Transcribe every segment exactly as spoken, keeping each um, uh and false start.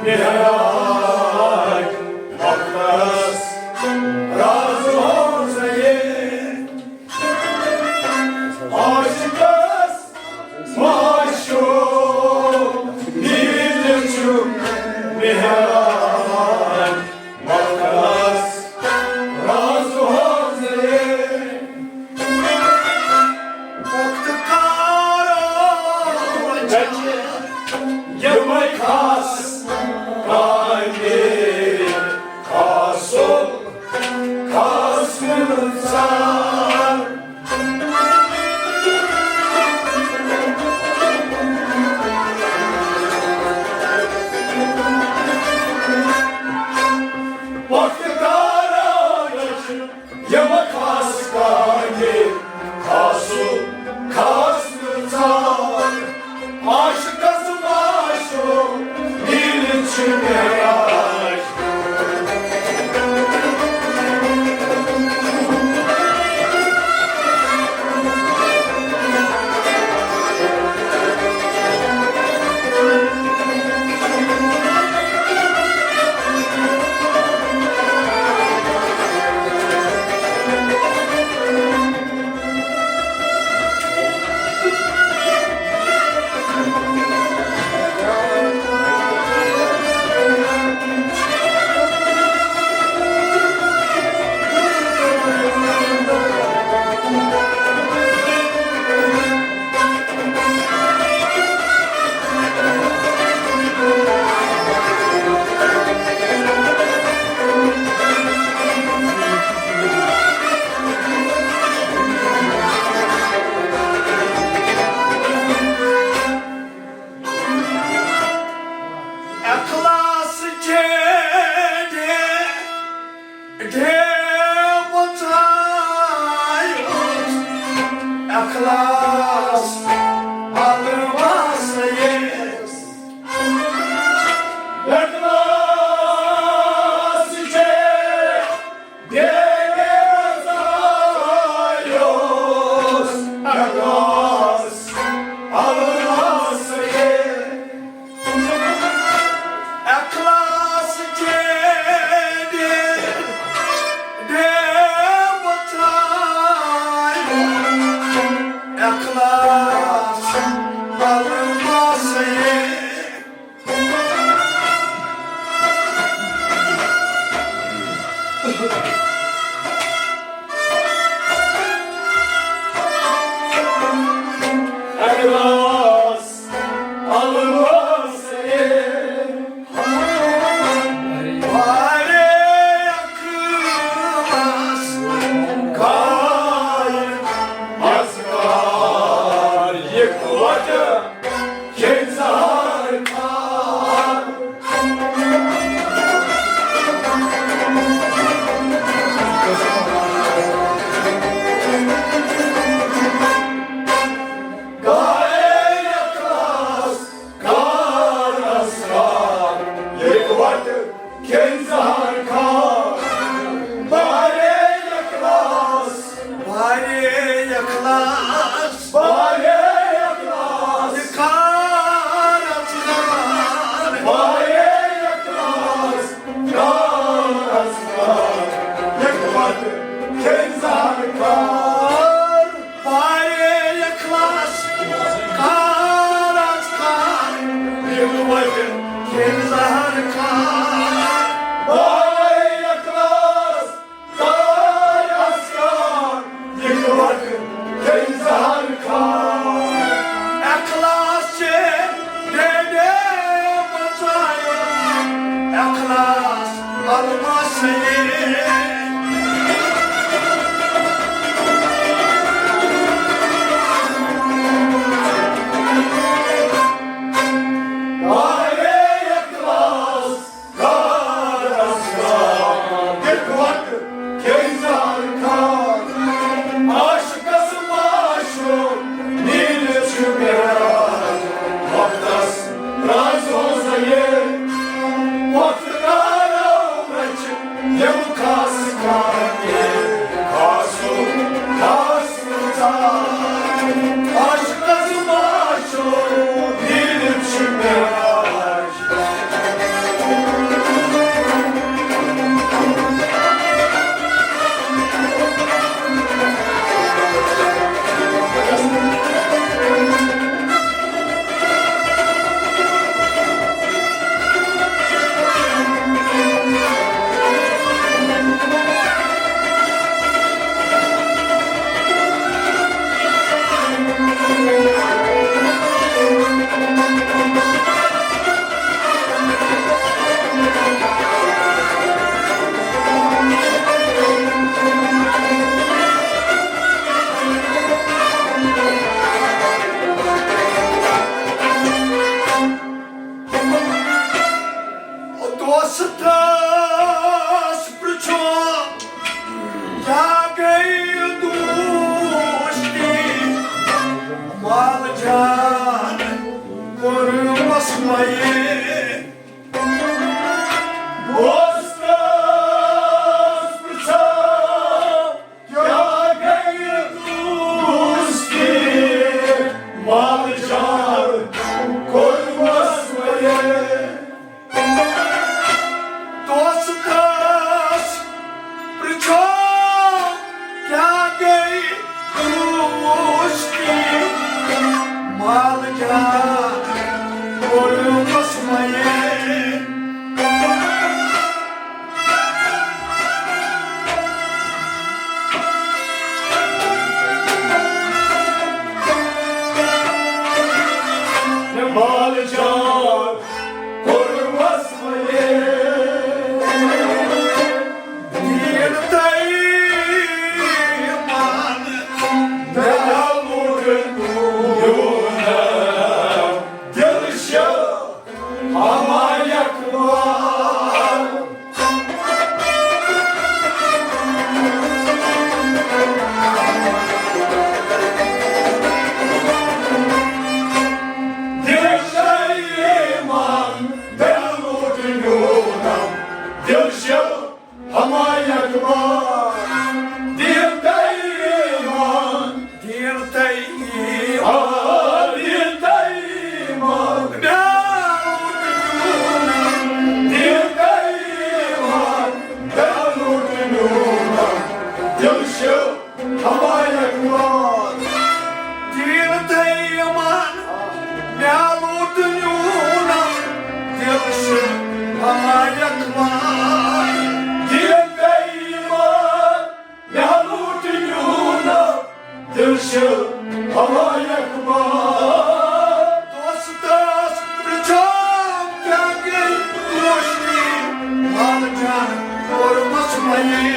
معراج وقتس راز ہوزے، عاشقس معشوق نیل چھُ معراج وقتس راز ہوزے۔ مختارو یِمے خاص کامہِ، خاصو خاص مِلژار۔ مختارو یِم خاص کامہِ، خاصو خاص ژار، عاشقس معشوق نیل چھُ معراج۔ اخلاص چے ڈے، ڈے بچایوس، اخلاص الواس یس۔ اخلاص چے لال جان کوٚرمس مَیہِ۔ دوستس پرٛژھا کیٛاہ گٔیہِ دوستی؟ مال جان کوٚرمس مَیہِ۔ دوستس پرٛژھا کیٛاہ گٔیہِ دوستی؟ مال جان کوٚرمس مَیہِ۔ مال جان کوٚرمس مَیہِ۔ دین تہٕ ایمان دلو یونا دل شا ہما اقبال۔ دل شا ایمان دلو یونا دل شا ہما اقبال۔ دین تہٕ ایمان۔ دین تہٕ ایمان۔ آ، دین تہٕ ایمان۔ دین تہٕ ایمان۔ دل شا ہما اقبال۔ دین تہٕ ایمان۔ مےٚ لوٚٹ نیوٗنم دل شا ہما اقبال۔ دین تہٕ ایمان۔ مےٚ لوٚٹ نیوٗنم دل شا ہما اقبال۔ دوستس پرٛژھا کیٛاہ گٔیہِ دوستی؟ مال جان کوٚرمس مَیہِ۔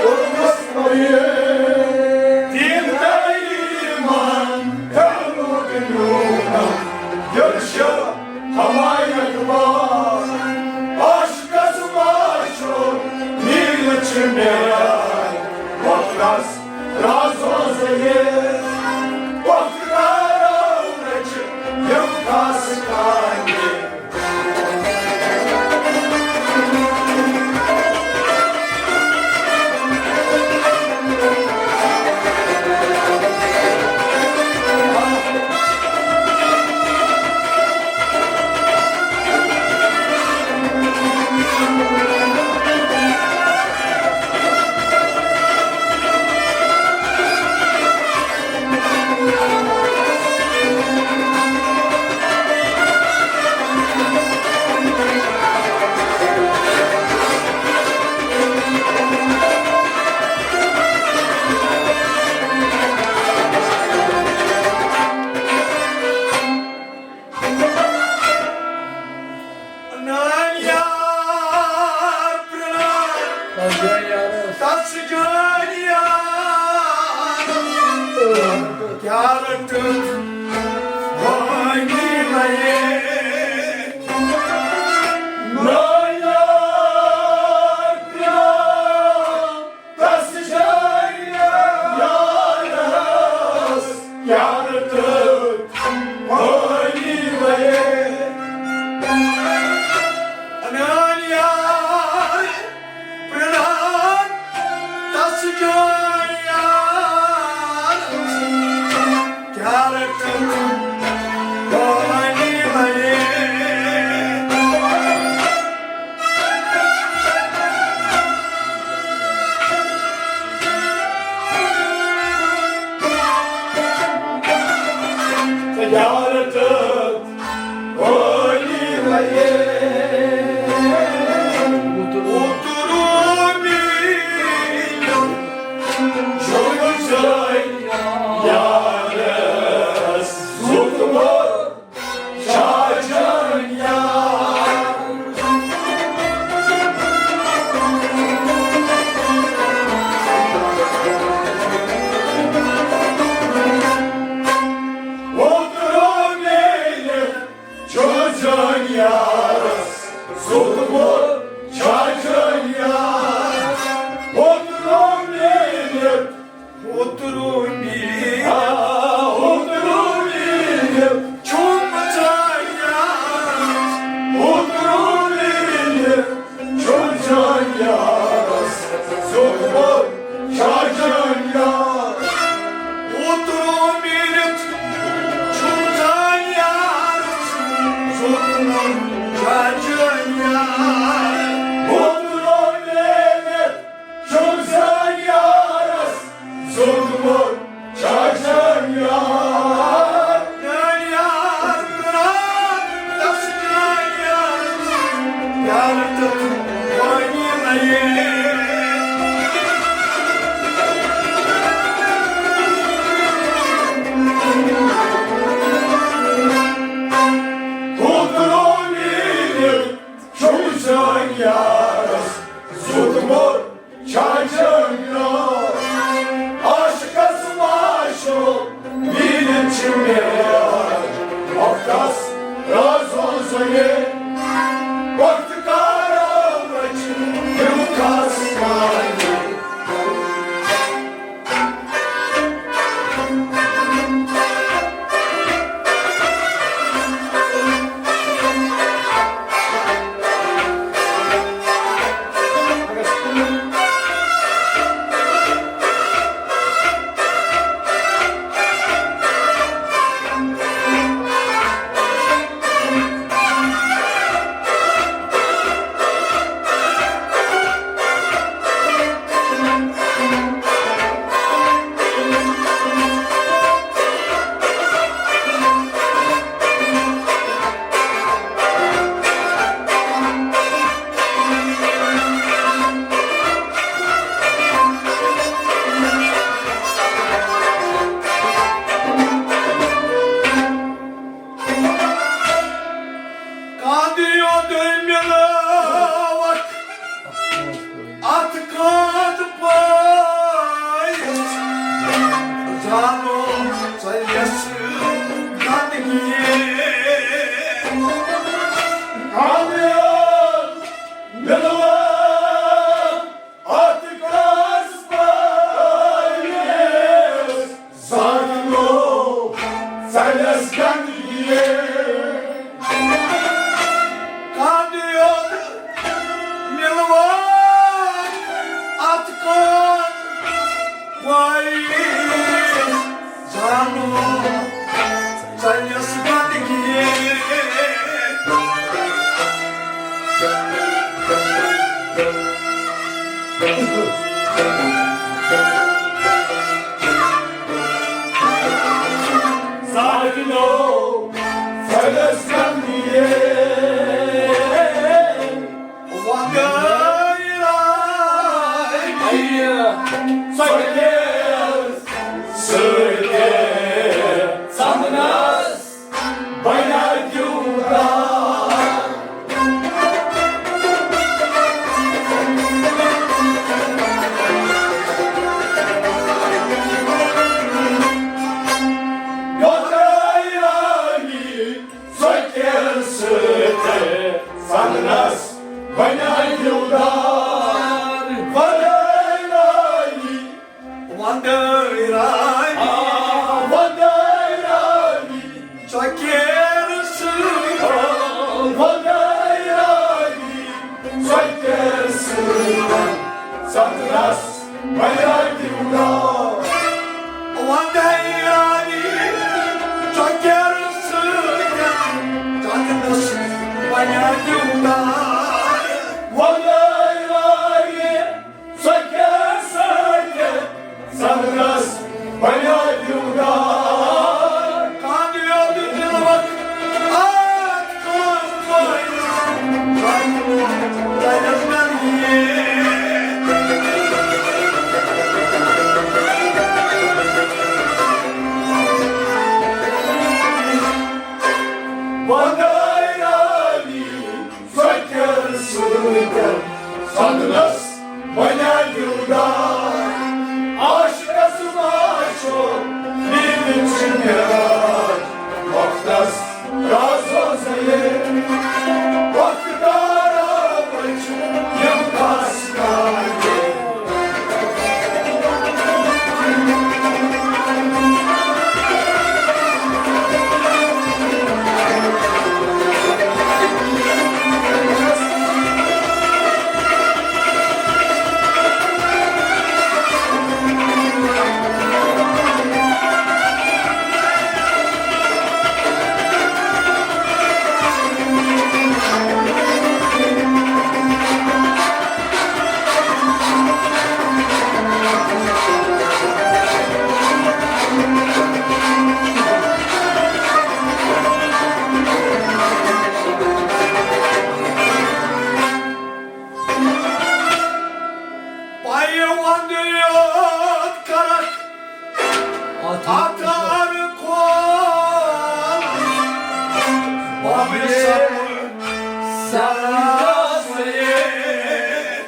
کوٚرمس مَیہِ۔ دین تہٕ ایمان دلو یونا دل شا ہما اقبال۔ عاشقس باسیو نیٖلٕچ معراج وقتس رازو ظٲہِر۔ وقت کارو رچہِ یِم خاص کامہِ۔ نان یار پرٛنان، تس جان یار، کیٛاہ رٔٹٕتھ وٲنی لَیے۔ نان یار پرٛنان، تس جایہِ یارس یار تہٕ پھٲنی لَیے۔ انان یار پرٛنان، تس جایہِ یارس یار تہٕ شاہ جہانگیرو، عاشقس معشوق میٖلِتھ چھِ معراج، وقتس رازو زۄنہِ، وقت کارو رچہِ یِم خاص کامہِ۔ کانٛدٕ یوٚدُے مِلٲوَکھ اَتھ کانٛدٕ پٲیِس، زانو ژَلٮ۪س گنٛدگی۔ کانٛدٕ یوٚد مِلٲو اَتھ کانٛدٕ پٲیِس، زانو ژَلٮ۪س گنٛدگی۔ کانٛدٕ یوٚد مِلوار اَتھ کانٛدٕ پٲیِس، زانو ژَلٮ۪س گنٛدگی۔ ساحلو، سرس گنگیے، وغیرہ سکیس سکے سمنس بنیادیو دار۔ یوترے رانی سۄکھٮ۪ن سۭتۍ سنگنس بنیادیو دار۔ یوترے رانی وندے رانی۔ آ، وندے رانی۔ سۄکھٮ۪ن سۭتۍ۔ آ، وندے رانی۔ سۄکھٮ۪ن سۭتۍ سنگنس بنیادیو دار۔ وندے رانی۔ سۄکھٮ۪ن سۭتۍ سنگنس بنیادیو دار۔ وندے رانی۔ سۄکھٮ۪ن سۭتۍ سنگنس بنیادیو دار۔ کانٛدٕ یوٚد دِلوک آتھ کانٛدٕ پٲیِس، کانٛدٕ یوٚد دِلوک وندے رانی۔ سۄکھٮ۪ن سۭتۍ سنگنس بنیادیو دار۔ عاشقس معشوق میٖلِتھ چھِ معراج۔ وقتس رازو زلیل، وقت دارو وٕچھ یِم خاص کامہِ۔ پایہِ وندٕ یوت کرکھ اتھ ار کھول، بابہِ سپُر سیاہ سید۔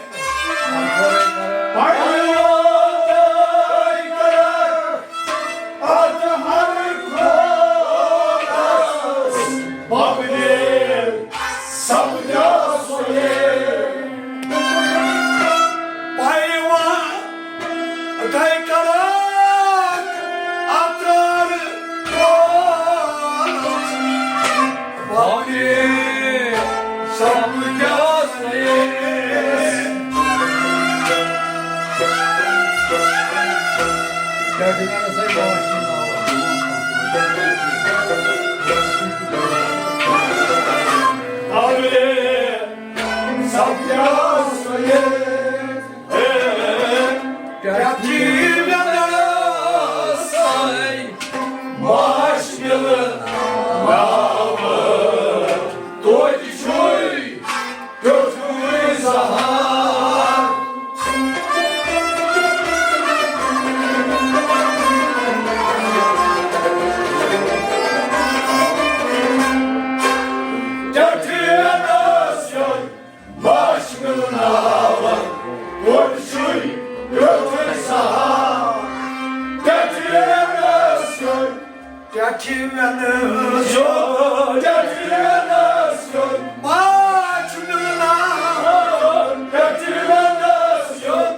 ٹٮ۪ٹھِ وٮ۪نَس یوٚت، ٹٮ۪ٹھِ وٮ۪نَس یوٚت، ماچھ مِلناوان۔ ٹٮ۪ٹھِ وٮ۪نَس یوٚت،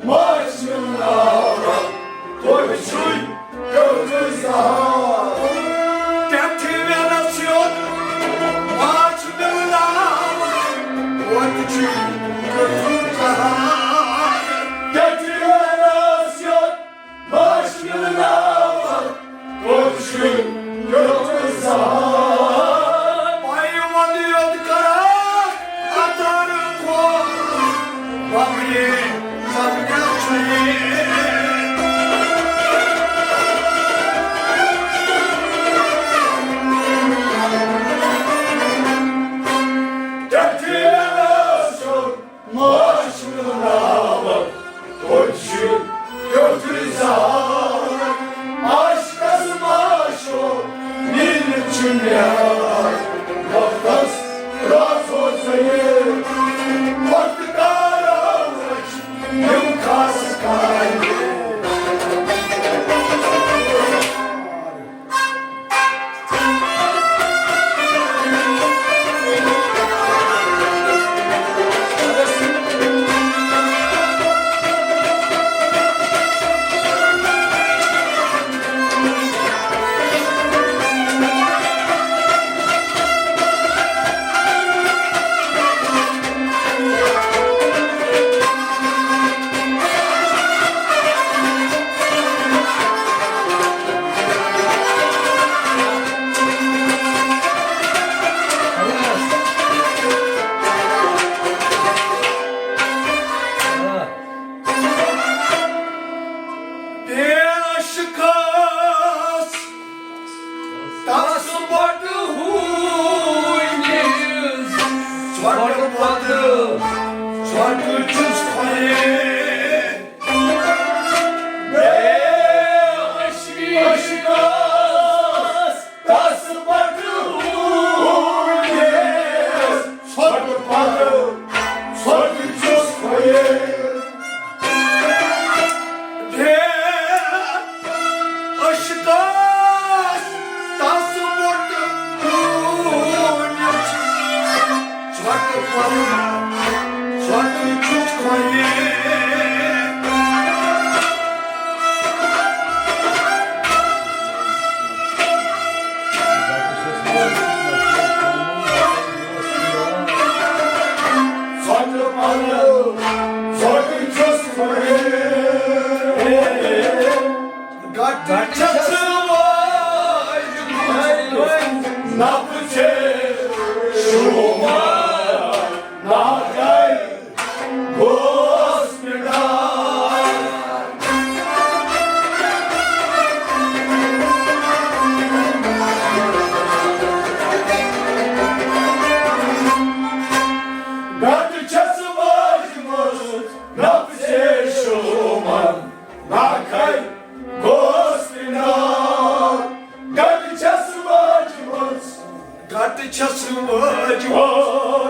ماچھ مِلناوان۔ تُہۍ چھِو کیُتھ زہار۔ ٹٮ۪ٹھِ وٮ۪نَس یوٚت، ماچھ مِلناوان۔ تُہۍ چھِو کیُتھ زہار۔ ٹٮ۪ٹھِ وٮ۪نَس یوٚت، ماچھ مِلناوان، کوٚت چھُے، کوٚت چھُے زہار؟ پَیوَنٛد یوٚت کَران اَتھَن کھول، وَمرِ، وَمرِ چھُے۔ ٹٮ۪ٹھِ وٮ۪نَس یوٚت، ماچھ مِلناوان، کوٚت چھُ، کوٚت چھُ زہار؟ عاشقس معشوق میٖلِتھ چھُ نیران۔ وقتس رازو ژےٚ یہِ، وقت کارو رچھ یِم خاص کامہِ۔ پیش کھس تس بٹ ہوئی نیز، ژھۄٹہٕ پتہٕ ژھۄٹہٕ چھُس کھۄرے۔ بے عشقس تس پتہٕ روٗدِس، ژھۄٹہٕ پتہٕ ژھۄٹہٕ چھُس کھۄرے۔ بے عشقس تس پتہٕ روٗدِس، ژھۄٹہٕ پتہٕ ژھۄٹہٕ چھُس کھۄرے۔ گٹہٕ چھَس واجمٕژ نَبہٕ ژےٚ شوٗمار، ناکَے گوس پِڑار۔ گٹہٕ چھَس واجمٕژ نَبہٕ ژےٚ شوٗمار، ناکَے گوس پِڑار۔ گٹہٕ چھَس واجمٕژ گٹہٕ چھَس وٲجمٕژ۔ او،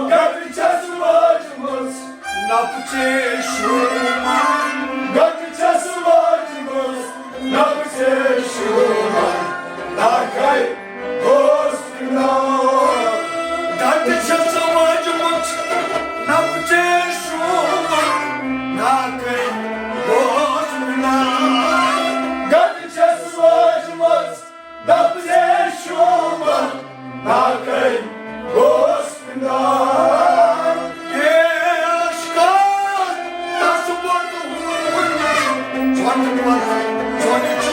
گٹہٕ چھَس وٲجمٕژ۔ نَبہٕ ژےٚ شوٗمار۔ گٹہٕ چھَس وٲجمٕژ۔ نَبہٕ ژےٚ شوٗمار۔ ناکَے گوس پِڑار۔ گٹہٕ چھَس وٲجمٕژ۔ نَبہٕ ژےٚ شوٗمار۔ ناکَے گوس پِڑار۔ گٹہٕ چھَس وٲجمٕژ۔ نَبہٕ ژےٚ شوٗمار، ناکَے گوس پِڑار۔ پیش کر تَس بوٚڑ ہوٗن، ژھۄٹہٕ پتہٕ ژھۄٹہٕ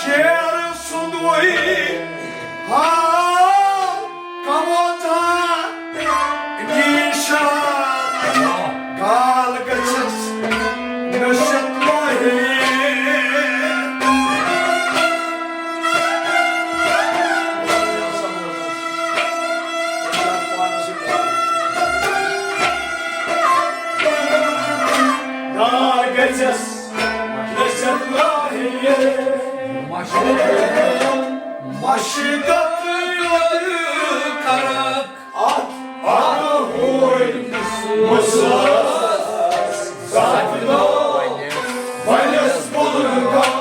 شیر سُنٛدوے حال کموتھا نیشان، کال گژھٮ۪س نشت ماہی۔ کال گژھٮ۪س نشت ماہی۔ مشقت یوت کرکھ اتھ، اتھ ہوے مسلس زاتہِ نو بنس بُلغار۔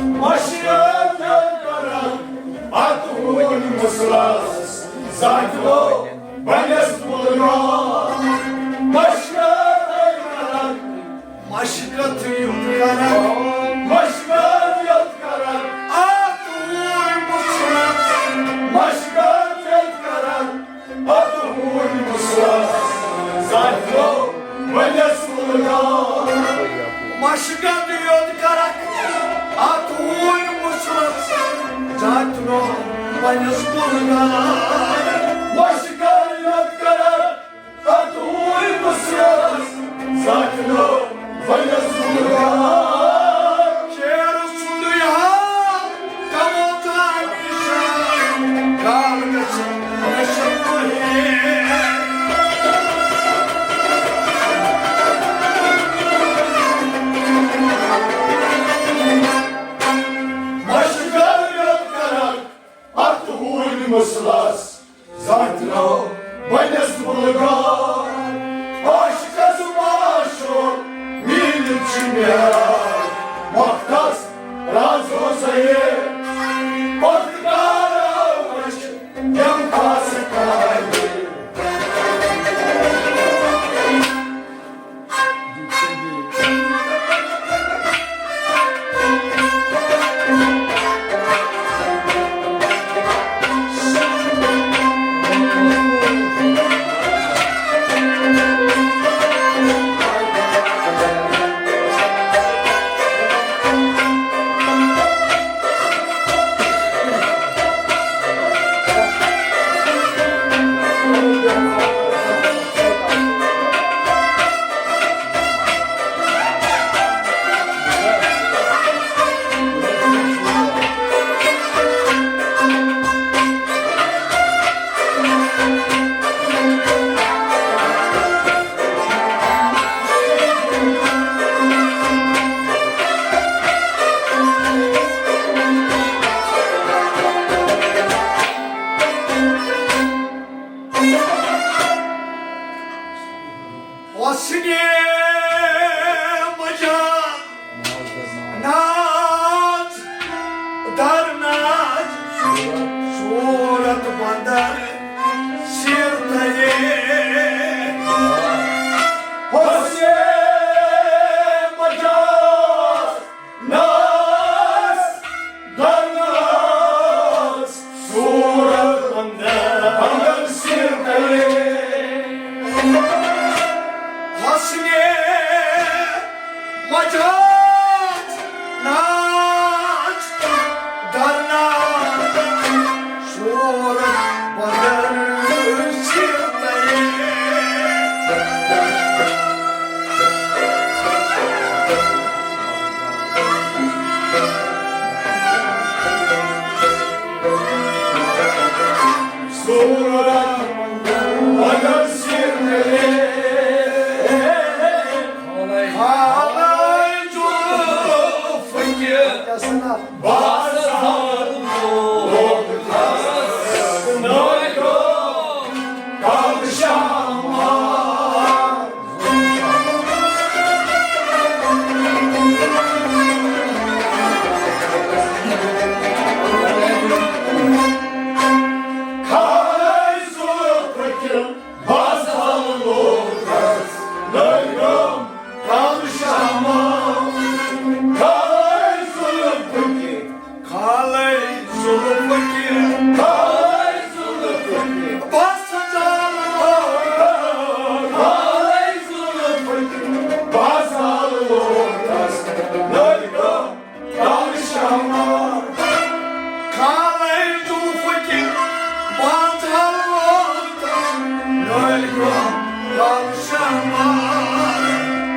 مشرق کرن اتھ ہوٗنۍ مسلس زاتہِ نو بنس بُلغار۔ مشرق کرن مشقت یوت کرن، مشقت یوت کرن، اتھ ہوٗنۍ مسلس۔ مشقت یوت کرن، اتھ ہوٗنۍ مسلس۔ زاتہِ نو بنس بُلغار۔ مشقت یوت کرکھ اتھ ہوٗنۍ مسلس۔ زاتہِ نو بنس بُلغار۔ مشقت یوت کرکھ اتھ ہوٗنۍ مسلس۔ زاتہِ نو بنس بُلغار۔ شیر سُنٛدُے حال کموتھا نیشان، کال گژھٮ۪س نشت ماہی۔ مشقت یوت کرکھ اتھ ہوٗنۍ مسلس۔ زاتہِ نو بنس بُلغار۔ عاشقس معشوق میٖلِتھ چھُ نیران، وقتس راز روزے پتھ کارا وچھ یِم خاص کامہِ۔ حسنِ مجاز ناز در ناز، صورت بندر سیر تیے۔ حسنِ مجاز ناز در ناز، صورت بندر سیر تیے۔ حسنِ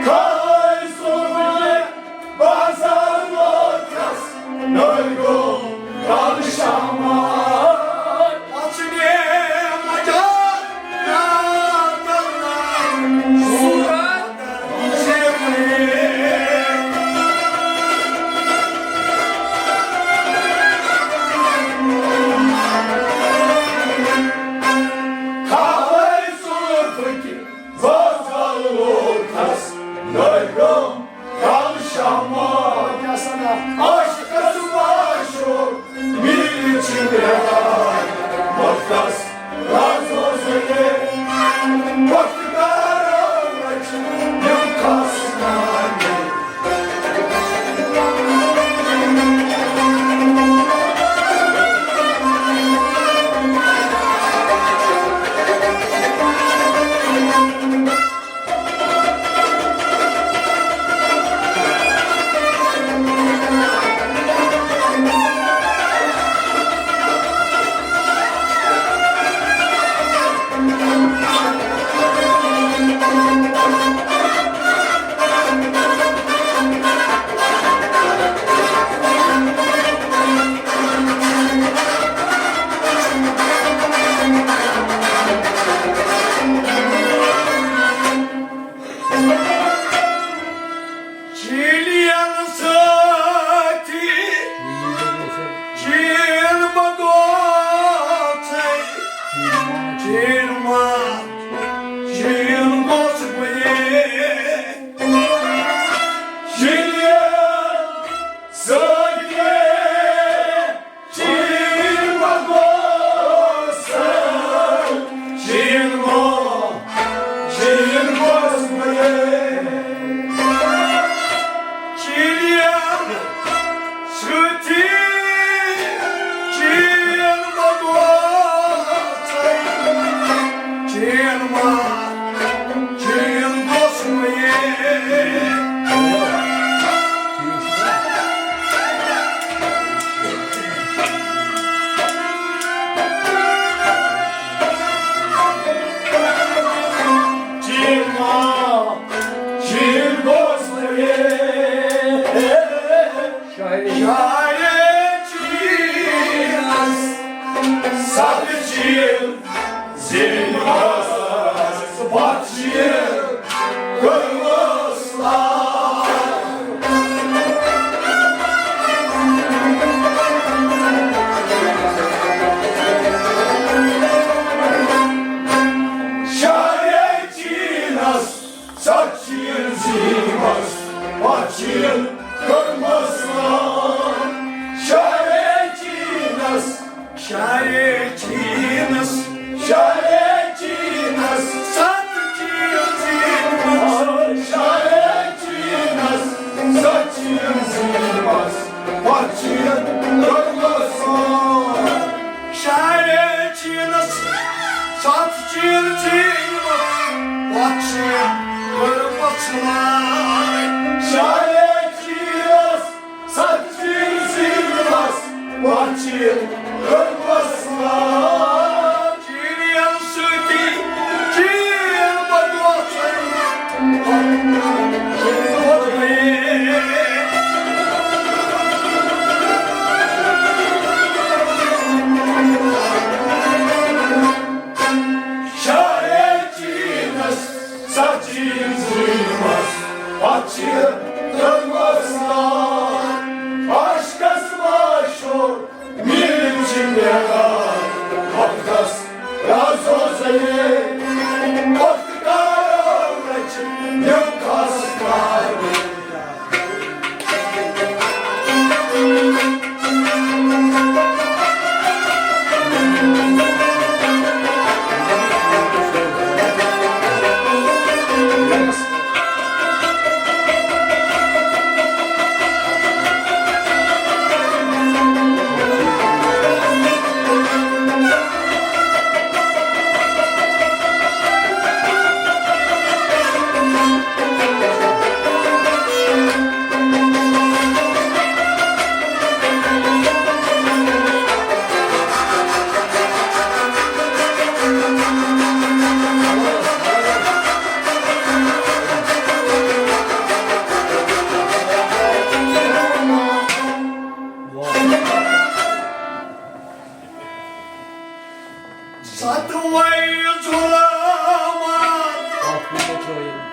Kaysoluk bazar ortas, nölgün kalışamaz. Açın elmaca, yandan surat. Чилиан сати, чин богоцей, чин ма, чин Господи, Чилиан сати. Чирмагоса, чирмо, чирмосмое. Чирья, шути, чирмагоса, чирма. Чирья, шути. Чирья, чирья, шути. Шаре чинас, сатчил, зинас, батчил, кырмыслар. Шаре чинас, сатчил зимас, батчил кырмыслар. Шаре чинас, шаре чинас, шаре чинас, сатчил зимас, шаре чинас, сатчил зимас, батчил кырмыслар. Шаре чинас, сатчил зимас, батчил кырмыслар. Шаре чинас, сатчил зимас, батчил кырмыслар. Чирья, шути, чирья, богоцей. Шаре чинас, сатчил зимас, батчил кырмыслар. Ашкас машур, милим чинега, Кавказ, разозае, Кавказ, Кавказ.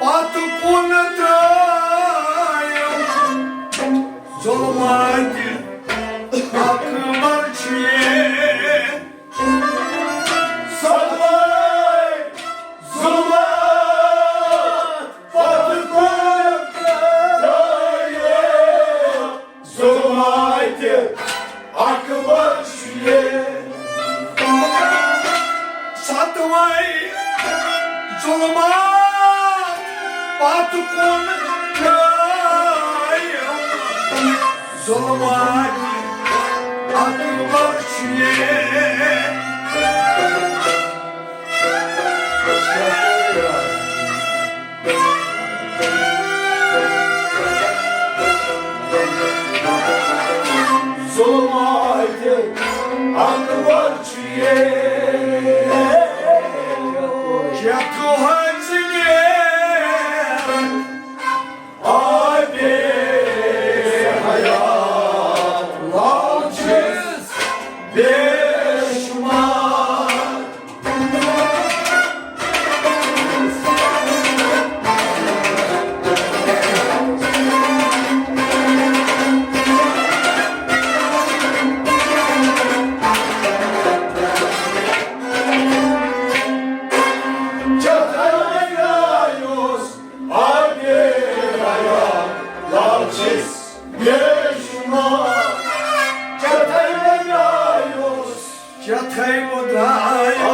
پتہٕ کُن ترٛٲیِو ظُلماتِ اکبر چھُ یہِ۔ ستوے ظُلمات پتہٕ کُن ترٛٲیِو ظُلماتِ اکبر چھُ یہِ۔ ستوے ظُلمات پتہٕ کُن ترٛٲیِو ظُلماتِ اکبر چھُ یہِ۔ ظُلماتِ اکبر چھُ یہِ۔ یتھ حظ نیرن آبِ حیات لال چھِس بے شمار۔ آبِ حیات لال چھِس بے شمار۔ چتھے مدرایوس۔ چتھے مدرایوس۔ آ،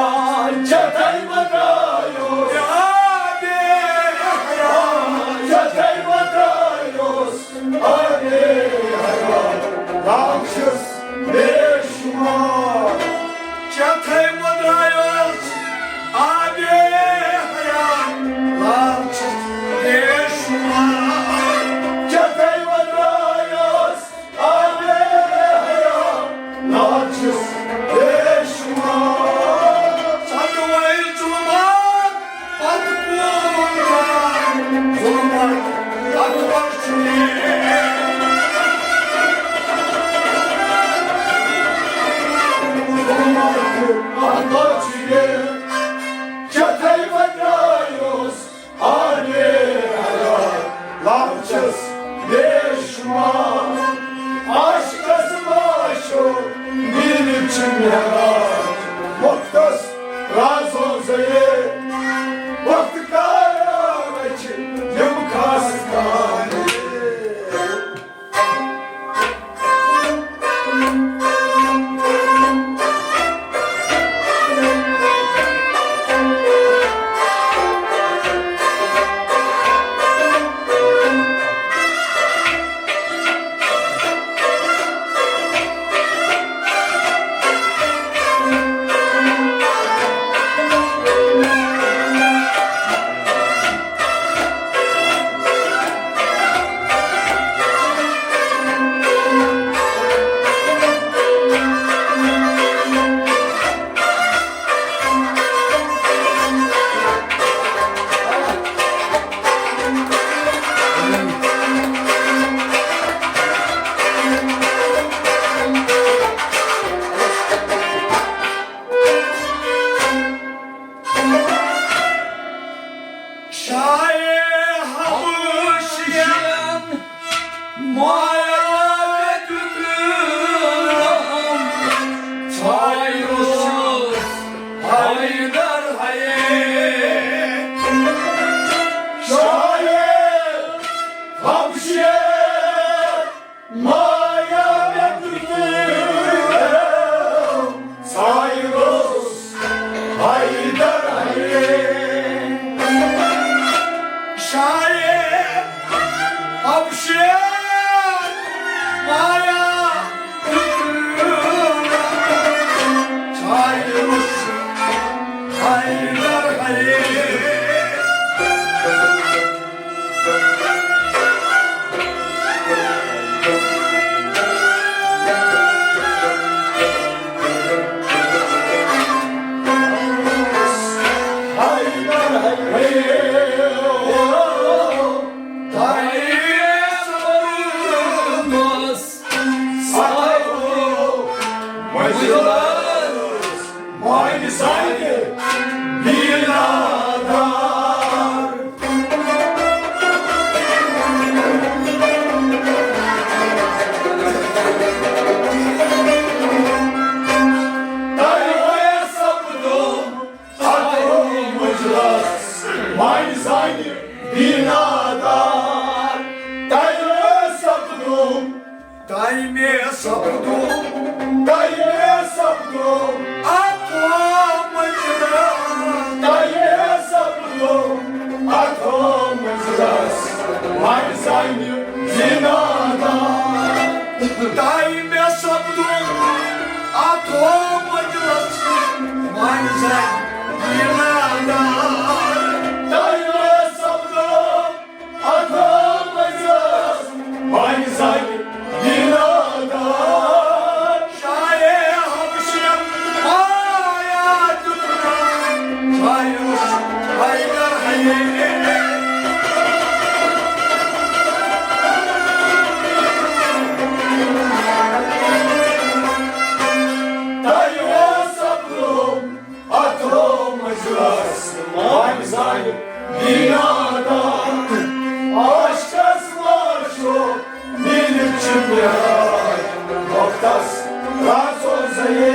چتھے مدرایوس۔ آبِ حیات۔ آ، چتھے مدرایوس۔ آبِ حیات لال چھِس بے شمار۔ چتھے مدرایوس آبِ حیات لال چھِس بے شمار۔ چتھے مدرایوس آبِ حیات لال چھِس بے شمار۔ ستوے ظُلمات پتہٕ کُن ترٛٲیِو ظُلماتِ اکبر چھُ یہِ۔ ظُلماتِ اکبر چھُ یہِ۔ چتھے مدرایوس آبِ حیات لال چھِس بے شمار۔ عاشقس معشوق میٖلِتھ چھِ معراج، مُفتس رازو زیے۔ وقت کارا چھِ یِم خاص کار۔ شاہِ حبشین مایا مےٚ دیُت نام، ژھایہِ روٚس حیدر حیے۔ شاہِ حبشین مایا مےٚ دیُت نام، ژھایہِ روٚس حیدر حیے۔ وۄنۍ زَنہِ بیٖنادار۔ تۄہہِ سپدوم، تۄہہِ مےٚ سپدوم، تۄہہِ مےٚ سپدوم۔ اَتھو مٔنٛزرَس، تۄہہِ مےٚ سپدوم، اَتھو مٔنٛزرَس۔ وۄنۍ زَنہِ بیٖنادار۔ تۄہہِ مےٚ سپدوم، اَتھو مٔنٛزرَس۔ وۄنۍ زَنہِ بیٖنادار۔ تۄہہِ مےٚ سپدوم، اَتھو مٔنٛزرَس۔ وۄنۍ زَنہِ بیٖنادار۔ شاہِ حبشیَن آیا دیُتنَس، شاہِ حبشیَن حیدر حیے۔ تۄہہِ اوس سپدوم، اَتھو مٔنٛزرَس۔ وۄنۍ زَنہِ بیٖنادار۔ عاشقَس معشوق میٖلِتھ چھِ مےٚ وقتَس رازو زَیے۔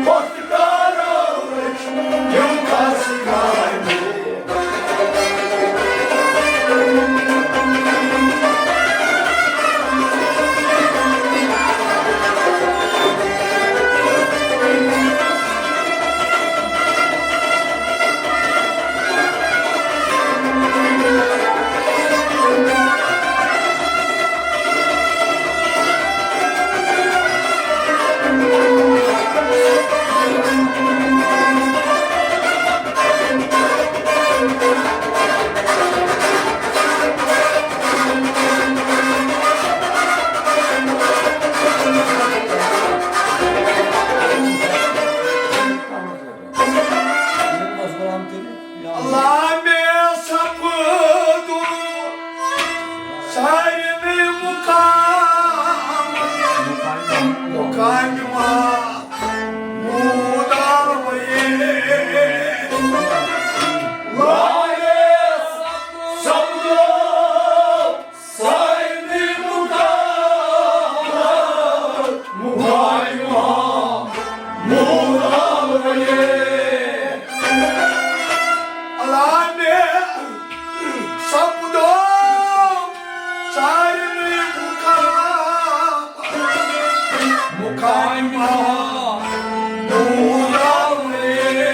وقت کارو رٔچھۍ یِم خاص کامہِ۔ لامے سپدُن سارنٕے مُقام، مُقامہِ محمود آلویے۔ لامے سپدُن سارنٕے مُقام، مُقام محمود آلویے۔ لامے سپدُن سارنٕے مُقام، مُقام محمود آلویے۔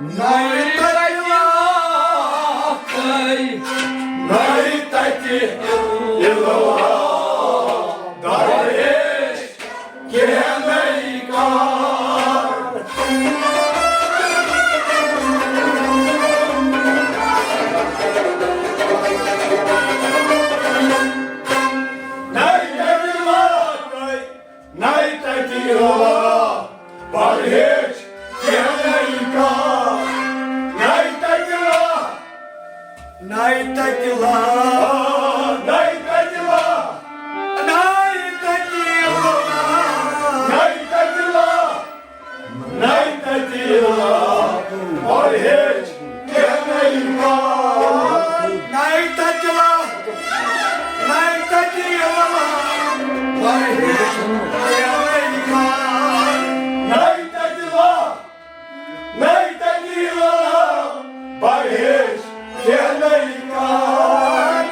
نَے تَتہِ اِلا، نَے تَتہِ اِلا درویش۔ کینٛہہ نٔے کار۔ نٔے تَتہِ لا، نٔے، نٔے تَتہِ لا، پَر ہیٚچھ کینٛہہ نٔے کار۔ نٔے تَتہِ لا، نَے تَتہِ لا۔ نَے تَتہِ لا۔ نَے تَتہِ لا۔ نَے تَتہِ لا۔ نَے تَتہِ لا۔ پَر ہیٚچھ کینٛہہ نٔے کار۔ نَے تَتہِ لا۔ نَے تَتہِ لا۔ پَر ہیٚچھ کینٛہہ نٔے کار۔ نَے تَتہِ لا۔ نَے تَتہِ لا، پَر ہیٚچھ کینٛہہ نٔے کار۔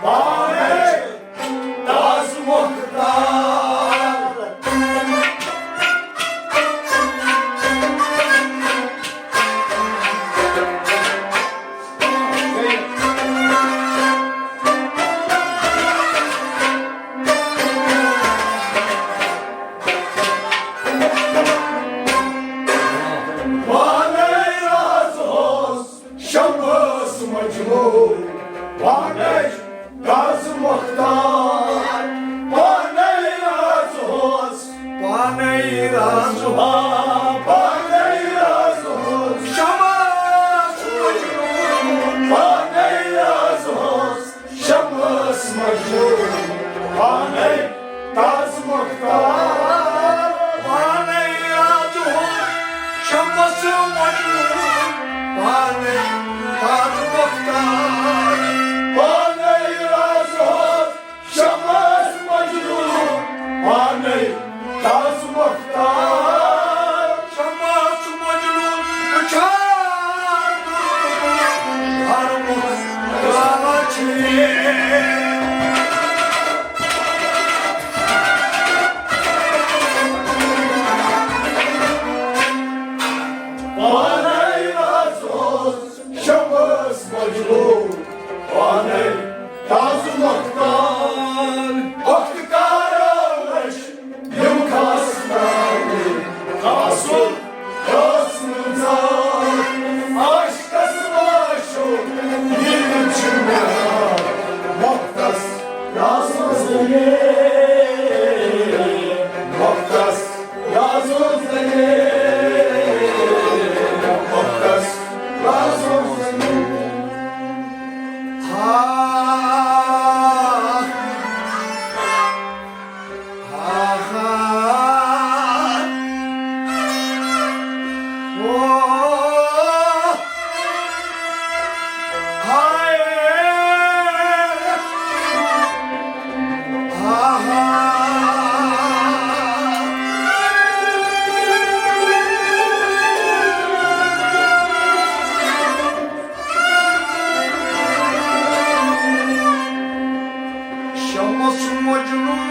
پانے تاز مختار۔ پانے راز اوس شمس مجنون، پانے راز مختار، پانے راز اوس، پانے راز، آ، پانے راز اوس شمس مجنون، پانے راز اوس شمس مجنون، پانے تاز مختار۔ پانے راز اوس شمس مجنون، پانے تاز مختار۔ پانے راز اوس شمس مجنون، پانے تاز مختار۔ شمس مجنون وٕچھان ہر مُلک گاوان چھِ۔ پانے راز اوس شمس مجنون، پانے تاز مختار۔ وقت کارو وٕچھ یِم خاص ترٛاونہِ، خاصُل خاص نہٕ زانٛہہ۔ عاشقس معشوق یِم چھِ مےٚ مۄختس رازس دٔلیٖل، مۄختس رازس دٔلیٖل، مۄختس رازس دٔلیٖل۔ ہا۔ شمس مجنون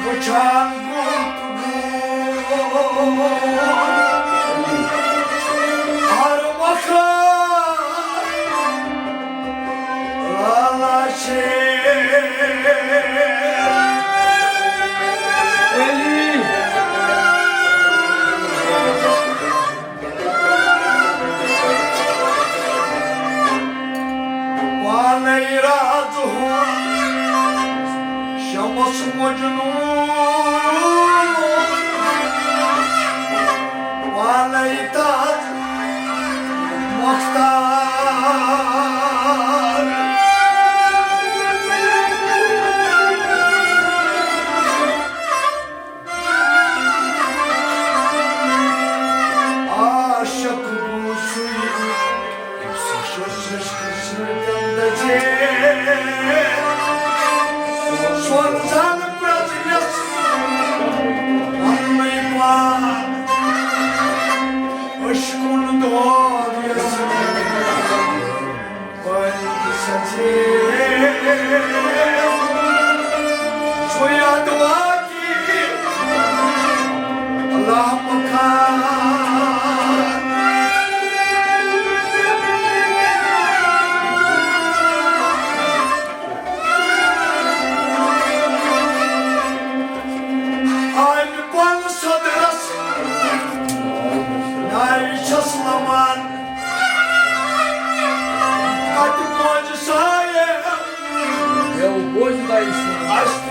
وٕچھان گوٚو تہٕ گوٚو۔ ہر وقت لالا شیر علی۔ پانے راز ہُنٛد شمس مجنون، پانے تاز مختار۔ عاشق گوٚو سُے، یُس عشقہٕ سۭتۍ دَزے۔ سۄن زَن پرٛزنَس پَننُے پان، عشقُن دود یَس۔ پٲدٕ سَزے۔ سُے اَدٕ واقعی لامکان۔ آمہِ پَنہٕ صدرَس ناوِ چھَس لَمان۔ کَتہِ موجہِ سایہِ مےٚ اوس بوزناوِ سُہ۔ اَسہِ